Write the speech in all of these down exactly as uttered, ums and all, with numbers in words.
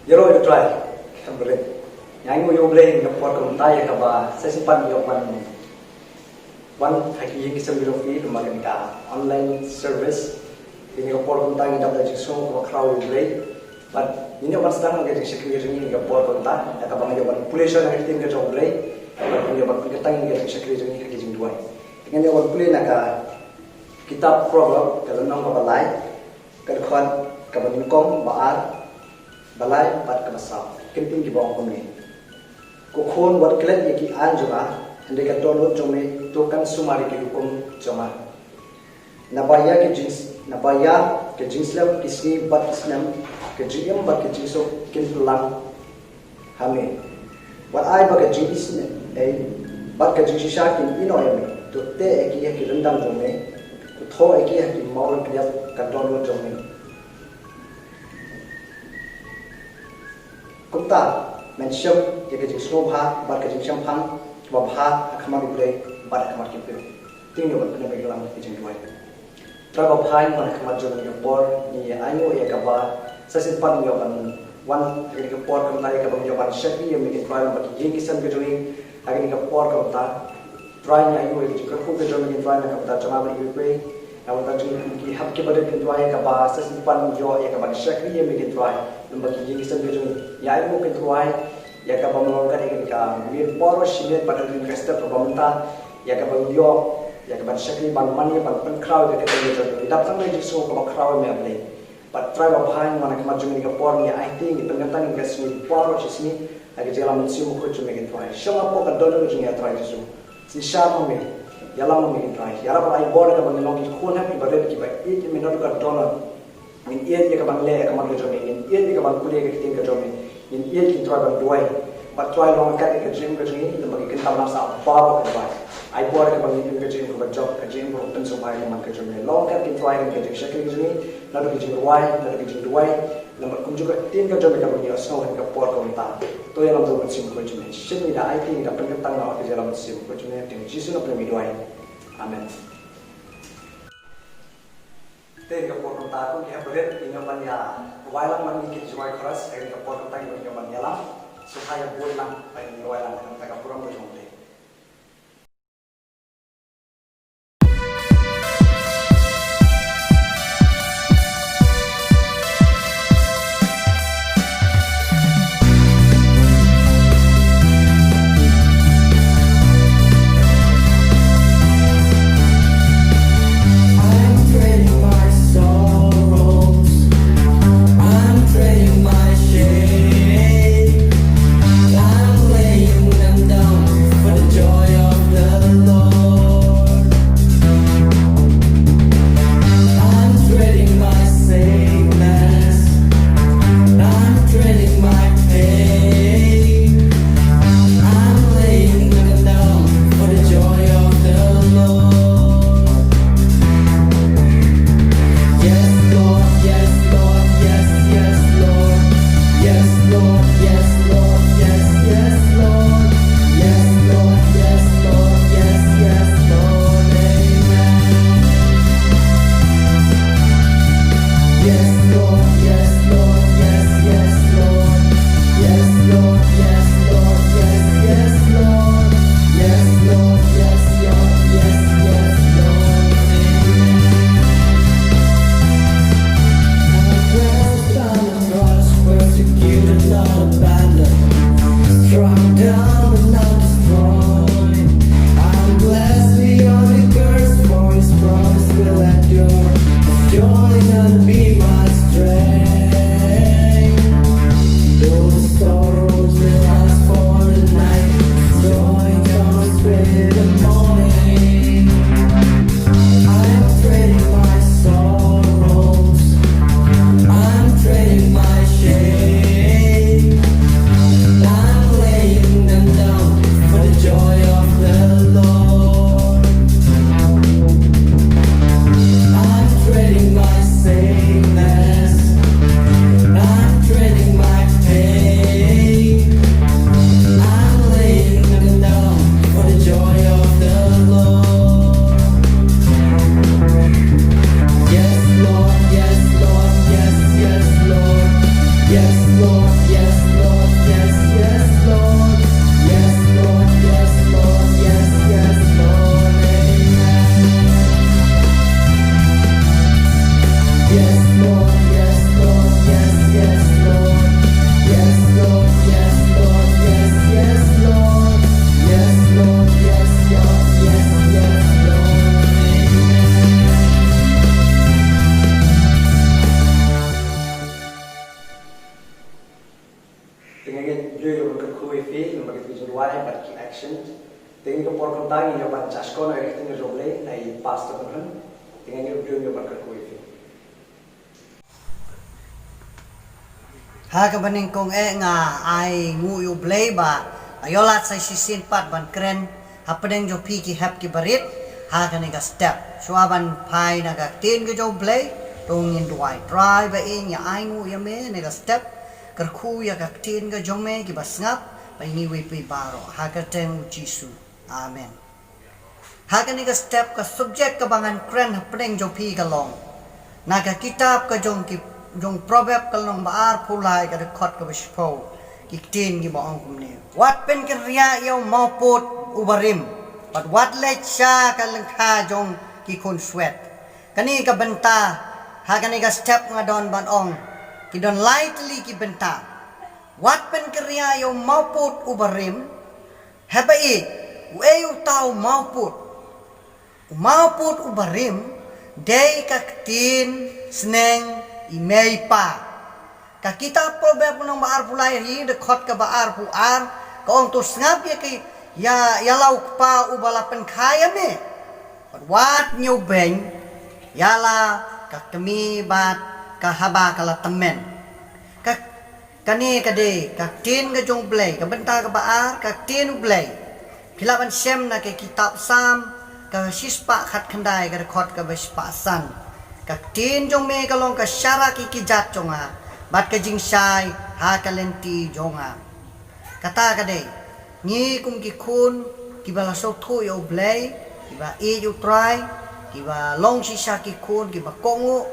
Ïaroh ïa U Trai, ki khynnah barit. Ngi ainguh ïa U Blei ha kane ka por kaba mynta ïa kaba sa shisien pat ngi ïoh ban wan ha ki ïing ki sem ki jong phi lyngba kane ka online service. Ha kane ka por kaba mynta ngi dap da ka jingsngew kaba khraw ïa U Blei. Bad ngin ïoh ban sdang ïa ka jingshakri jong ngi ha kane ka por kaba mynta, ïa kaba ngi ïoh ban pule shuwa na ka ktien ka jong U Blei. Bad ngin ïoh ban pynkynthang ïa ka jingshakri jong ngi ha ka jingduwai. Te ngin ïoh ban pule na ka kitab Proverb, ka lynnong kaba lai, ka dkhot kaba nyngkong, ba ar, ba lai bad kaba saw. Ki ktien kiba ong kumne: Ko khun, wat klet ïa ki aiñ jong nga, hynrei ka dohnud jong me to kan sumar ïa ki hukum jong nga. Naba ïa ki jing, naba ïa ki jingslem ki sngi bad ki snem, ki jingim bad ki jingsuk kin pynlang ha me. Wat ai ba ka jingisynei, eh, bad ka jingshisha kin ïehnoh ïa me. To teh ïa ki ha ki ryndang jong me, to thoh ïa ki ha ki mawrynkhlieh ka dohnud jong me. Kumta men shem ïa ka jingsngewbha bad ka jingshemphang kaba bha ha khmat U Blei bad ha khmat ki briew. Te ngin ïa wan pyndep ïa ka jingduwai. Trai babha, ngi wan ha khmat jong me ha kane ka por, ngi ainguh ïa kaba sa shisien pat ngi ïoh ban wan ha kane ka por kaba mynta ïa kaba ngi ïoh ban shakri ïa me ko Trai lyngba ki ïing ki sem ki jong ngi ha kane ka por kaba mynta. Trai, ngi ainguh ïa ka jingkyrkhu ka jong me ko Trai na ka bynta jong nga bad iwei pa iwei. Na ka bynta jong ngi kum ki hep ki barit ko Trai, ïa kaba sa shisien pat ngi ïoh ïa kaba shakri ïa me ko Trai lyngba ki ïing ki sem ki jong ngi. Ngi ainguh ko Trai ïa kaba me long kat ïa kane ka miet baroh shi miet bad ha kane ka step kaba mynta, ïa kaba ngi ïoh ïa kaban shakri, ban mane, ban pynkhraw ïa ka ktien ka jong me. Ngi dap tang da ka jingsngew kaba khraw ïa me, A Blei. Bad Trai babha, ngi wan ha khmat jong me ha kane ka por, ngi aiti, ngi pynkyntang ïa ka sngi baroh shi sngi ha ka jingïalam Mynsiem Bakhuid jong me ko Trai. Shong hapoh ka dohnud jong ngi, A Trai Jisu. Synshar ma me, ïalam ma me ko Trai. Ïarap bad ai bor ïa kaba ngin long ki khun hep ki barit kiba ïeit ïa me naduh ka dohnud. Ngin ïeit ïa kaban leh ïa ka mon ka jong me, ngin ïeit ïa kaban pule ïa ka ktien ka jong me, ngin ïeit ko Trai ban duwai. Bad Trai, long kat ïa ka jingim ka jong ngi, lem bad ki kyntien ba sah baroh ko Trai. Ai bor ïa kaban ngin im ka jingim kaba jop, ka jingim kaba pynsngewbha ïa ka mon ka jong me. Long kat ko Trai ïa ka jingshakri ka jong ngi, naduh ka jingrwai, naduh ka jingduwai, lem bad kumjuh ka ktien ka jong me kaba ngi ïohsngew ha kane ka por kaba mynta. To ïalam da u Mynsiem Bakhuid jong me. Shisien ngi da aiti, ngi da pynkyntang na ka jingïalam Mynsiem Bakhuid jong me. Ha ka kyrteng Jisu ngi pynlong ngi duwai. Amen. Te ha kane ka por kaba mynta, ko ki hep barit, ngin ïoh ban ïa rwai lang bad ngi ki jingrwai chorus, ha kane ka por kaba mynta ngin ïoh ban ïalam. Sngewbha ïa bud lang, bad ngin ïa rwai lang, ha kane ka burom ka jong U Blei. I'm trading my sorrows. I'm trading my shame. I'm laying them down Kumta ngin ïa ban judge ko na ka ktien jong U Blei na i Pastor Bynhun. Te ngin ïa ban kyrkhu ïa phi. Ha kaba nyngkong eh nga ainguh ïa U Blei ba nga ïoh lad sa shisien pat ban kren hapdeng jong phi ki hep ki barit ha kane ka step. Shuwa ban phai na ka ktien ka jong U Blei, to ngin duwai. Trai ba ïeit, nga ainguh ïa me na ka step. Kyrkhu ïa ka ktien ka jong me kiba sngap bad ngi wei phi baroh ha ka kyrteng U Jisu. Amen. Ha kane ka step ka subject kaba ngan kren hapdeng jong phi ka long na ka kitab ka jong ki, jong Proverb ka lynnong ba arphew lai ka dkhot kaba shiphew, ki ktien kiba ong kumne: Wat pynkynriah ïa u mawpud uba rim, bad wat leit sha ka lyngkha jong ki khun swet. Kane ka bynta, ha kane ka step nga don ban ong, ki don lai tylli ki bynta. Wat pynkynriah ïa u mawpud uba rim, haba ïeit, uei uta u mawpud? U mawpud uba rim dei ka ktien sneng i mei i pa. Ka kitab Proverb lynnong ba arphew lai, dkhot kaba arphew ar, ka ong: To sngap ïa ki, ïa, ïa la u kpa uba la pynkha ïa me, bad wat ñiewbeiñ ïa la ka kmie bad ka haba ka la tymmen. Ka Kane ka dei ka ktien ka jong U Blei, ka bynta kaba ar, ka ktien U Blei. Phi lah ban shem na ka kitab Salm ka shispah khatkhyndai ka dkhot kaba shispah san. Ka ktien jong me ka long ka sharak ïa ki kjat jong nga, bad ka jingshai ha ka lynti jong nga. Kata ka dei, ngi kum ki khun kiba la sngewthuh ïa U Blei, kiba ïeit ïa U Trai, kiba long shisha ki khun kiba kohnguh,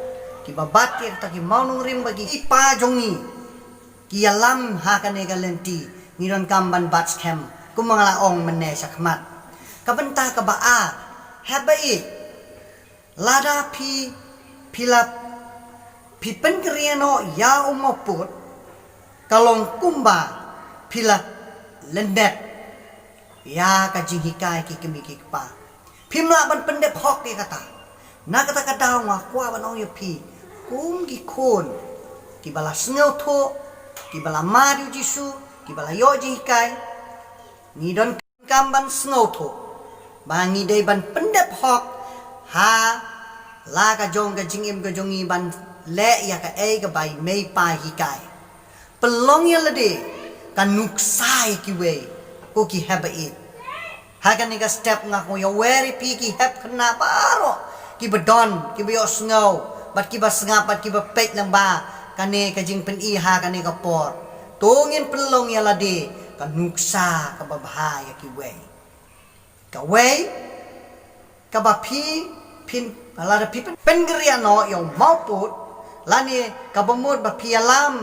kiba bat ïa kita ki mawnongrim ba ki i pa jong ngi ki ïalam ha kane ka lynti, ngi donkam ban bat skhem, kum ma nga la ong mynne shakhmat. Ka bynta kaba ar, haba ïeit, lada phi, phi la, phi pynkynriah noh ïa u mawpud, ka long kumba phi la lyndet ïa ka jinghikai ki kmie ki kpa. Phim lah ban pyndep hok ïa kata. Na kata ka daw nga kwah ban ong ïa phi, kum ki khun kiba la sngewthuh, kiba la mad ïa U Jisu, kiba la ïoh jinghikai, ngi donkam ban sngewthuh ba ngi dei ban pyndep hok ha la ka jong ka jingim ka jong ngi ban leh ïa kaei kaba i mei i pa i hikai. Pynlong ïa lade ka nuksa ïa kiwei, ko ki hep ba ïeit. Ha kane ka step nga kwah ïa wer ïa phi ki hep khynnah baroh kiba don, kiba ïohsngew bad kiba sngap bad kiba peit lyngba kane ka jingpyni ha kane ka por. To ngin pynlong ïa lade ka nuksa kaba bha ïa kiwei. Kawei, kaba phi, phin, lada phi pyn-, pynkynriah noh ïa u mawpud, lane kaba mut ba phi ïalam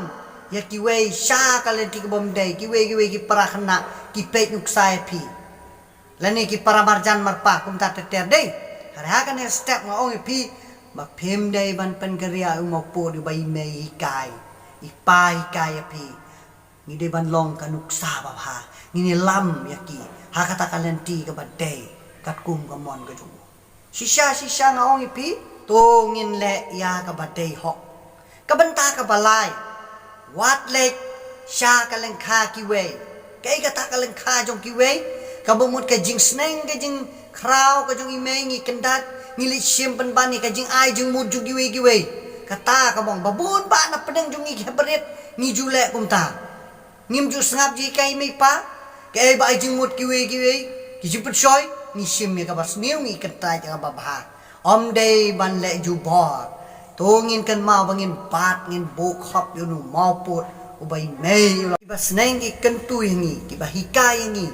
ïa kiwei sha ka lynti kaba ym dei, kiwei, kiwei ki para khynnah ki peit nuksa ïa phi, lane ki para marjan marpa kumta ter ter, dei. Hynrei ha kane step nga ong ïa phi ba phim dei ban pynkynriah ïa u mawpud uba i mei i hikai, i pa i hikai ïa phi. Ngi dei ban long ka nuksa ba bha. Ngin ïalam ïa ki ha kata ka lynti kaba dei katkum ka mon ka jong u. Shisha shisha nga ong ïa phi, to ngin leh ïa kaba dei hok. Ka bynta kaba lai, wat leit sha ka lyngkha kiwei. Kaei kata ka lyngkha jong kiwei? Kaba mut ka jingsneng, ka jing khraw ka jong i mei, ngi kyndat, ngi leit shim pynban ïa ka jingai jingmut jong kiwei kiwei. Kata ka bang ba bun ba na pdeng jong ngi ki hep barit ngi ju leh kumta. Ngim ju sngap jinghikai i mei i pa, kaei ba ai jingmut kiwei kiwei, ki jingpynshoi, ngi shim ïa kaba sniew, ngi kyntait ïa kaba bha. Ym dei ban leh jubor. To ngin kynmaw ba ngin bat, ngin buh khop ïa u mawpud uba i mei, ïa u la, kiba sneng ki kyntu ïa ngi, kiba hikai ïa ngi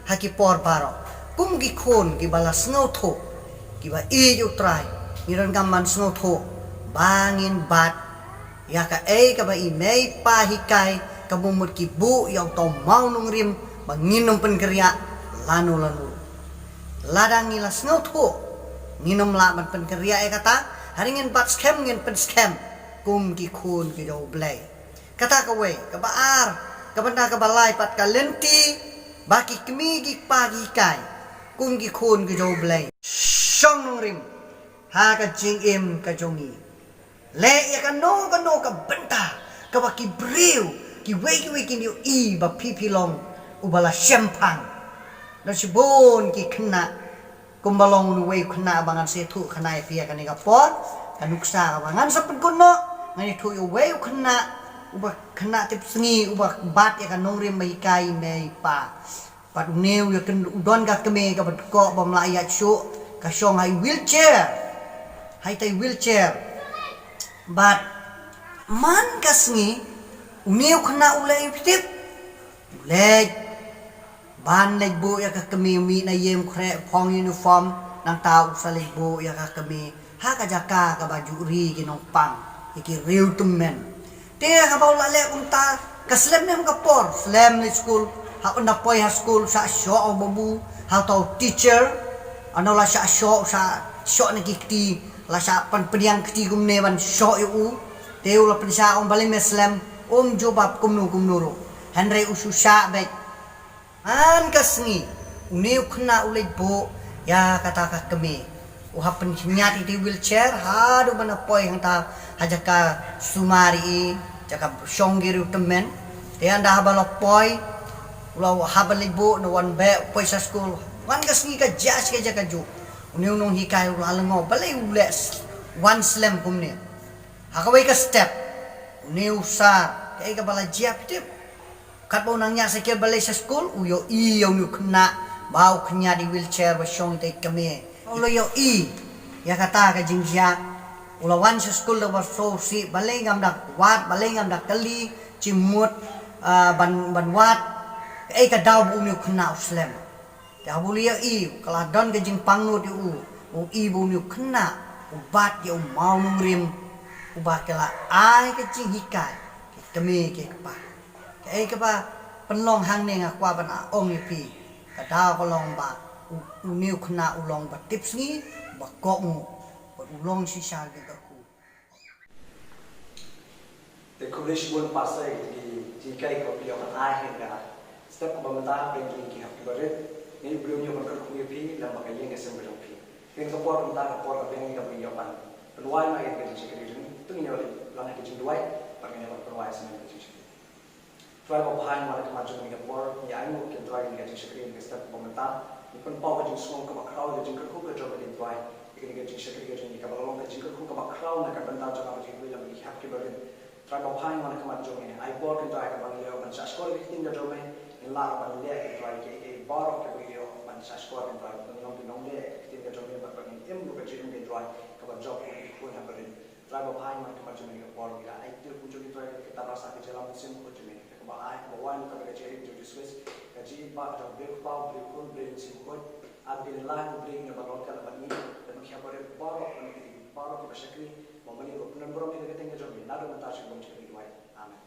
ha ki por baroh. Kum ki khun kiba la sngewthuh, kiba ïeit ïa u Trai, ngi donkam ban sngewthuh ba ngin bat ïa kaei kaba i mei i pa hikai, kaba mut ki buh ïa uta u mawnongrim ba ngin ym pynkynriah lano lano. Lada ngi la sngewthuh, ngin ym lah ban pynkynriah ïa kata, hynrei ngin bat skhem, ngin pynskhem kum ki khun ki jong U Blei. Kata kawei, kaba ar, ka bynta kaba lai pat, ka lynti ba ki kmie ki kpa ki hikai kum ki khun ki jong U Blei. Shong nongrim ha ka jingim ka jong ngi. Leh ïa kano kano ka bynta kaba ki briew kiwei kiwei kin ïohi ba phi phi long uba la shemphang. Don shibun ki khynnah, kumba long uwei u khynnah ba ngan sa ïathuh khana ïa phi ha kane ka por, ka nuksa kaba ngan sa pynkut noh, ngan ïathuh ïa uwei u khynnah, uba khynnah tipsngi, uba bat ïa ka nongrim ba hikai i mei i pa. Bad une u ïa kyn-, u don ka kmie kaba dkoh bym lah ïaid shuh, ka shong ha i wheelchair. Ha ita i wheelchair. Bad man ka sngi, une u khynnah u leit, phi tip, u leit ban leit buh ïa ka kmie, u mih na ïing, u khreh, u phong uniform, nangta u sa leit buh ïa ka kmie ha ka jaka kaba ju ri ki nongpang, ïa ki riew tymmen. Te haba u la leh kumta, ka slem ne em ka por, slem leit skul, ha ynda poi ha skul, shah shoh u babu, ha uta u teacher, ynda u la shah shoh, shah shoh na ki kti, la shah pynpdiang kti kumne ban shoh ïa u, te u la pynshah ong balei me slem, um jubab kumno kumno ruh. Hynrei u shu shah beit. Man ka sngi, une u khynnah u leit buh ïa kata ka kmie. U hap pynkhynñiat ïa i wheelchair, haduh ban poi hangta ha jaka sumar ïa i, jaka shong ki riew tymmen. Te ynda haba la poi, u la hap ban leit buh, u wan beh, u poi sha skul. Man ka sngi ka jia shi ka jaka juh. Une u nonghikai u la lyngngoh, balei u leh s-, wan slem kumne. Ha kawei ka step, une u sir, kaei kaba la jia phi tip. Katba u nang ñiah saikel ban leit sha skul, u ïohi ïa une u khynnah ba u khynñiat i wheelchair ba shong ïa i kmie. U la ïohi ïa kata ka jingjia, u la wan sha skul da kaba sngewsih, balei ngam da wad, balei ngam da kylli jingmut, ah, ban, ban wad, kaei ka daw ba une u khynnah u slem. Te haba u la ïohi, ka la don ka jingpang nud ïa u, u ïohi ba une u khynnah u bat ïa u mawnongrim, uba ka la ai ka jinghikai ki kmie ki kpa. Kaei kaba pynlong hangne nga kwah ban ong ïa phi, ka daw ka long ba u, une u khynnah u long ba tipsngi, ba kohnguh, bad u long shisha ïa ka kyrkhu. Te khublei shibun Pastor ïa ki jinghikai kiba phi ïoh ban ai ha kane ka step kaba mynta, hapdeng jong ki hap kiba rit. Ngi briew ngi ïoh ban kyrkhu ïa phi lem bad ka ïing ka sem ka jong phi. Kane ka por mynta ka por kaba ngi, kaba ngi ïoh ban pynwai noh ïa ka jingshakri jong ngi. To ngin ïa leit lang ha ka jingduwai bad ngin ïa pynwai sa ïa ka jingshakri. Trai babha, ngi wan ha khmat jong ngi ha kane ka por, ngi ainguh ïa phi Trai ïa ka jingshakri ha kane ka step kaba mynta. Ngi pynpaw ka jingsngew kaba khraw, ka jingkyrkhu ka jong ngi Trai ïa kane ka jingshakri ka jong ngi, kaba long ka jingkyrkhu kaba khraw na ka bynta jong nga bad jong kiwei na ki hap kiba rit. Trai babha, ngi wan ha khmat jong ngi, ai por Trai kaba ngi ïoh ban shahshkor ïa ka ktien ka jong me. Ngi lah ban leh Trai ïa kiei kiei baroh kiba ngi ïoh ban shahshkor Trai, ba ngin long ki nongleh ïa ka ktien ka jong me bad ba ngin im ruh ka jingim Trai kaba jop ïa ki khun haba rit. Trai babha, ngi wan ha khmat jong me ha kane ka por, ngi la ai ktien ka jong ngi Trai, kata ba sah ka jingïalam mynsiem khuid jong me, kaba ai, kaba wan na ka bynta ka jingim jong Jisu Khrist, ka jingïeit ba jong u Blei Kpa, u Blei Khun, u Blei Mynsiem Khuid. Ap ïa ngi, la u Blei, ngi ba long ka la ban ngi, da ma ki haba rit baroh, da ma ki baroh kiba shakri, ba ma ngi ruh pyndonkam ïa ka ktien ka jong me, naduh mynta sha ka bym jingkyrkieh. Amen.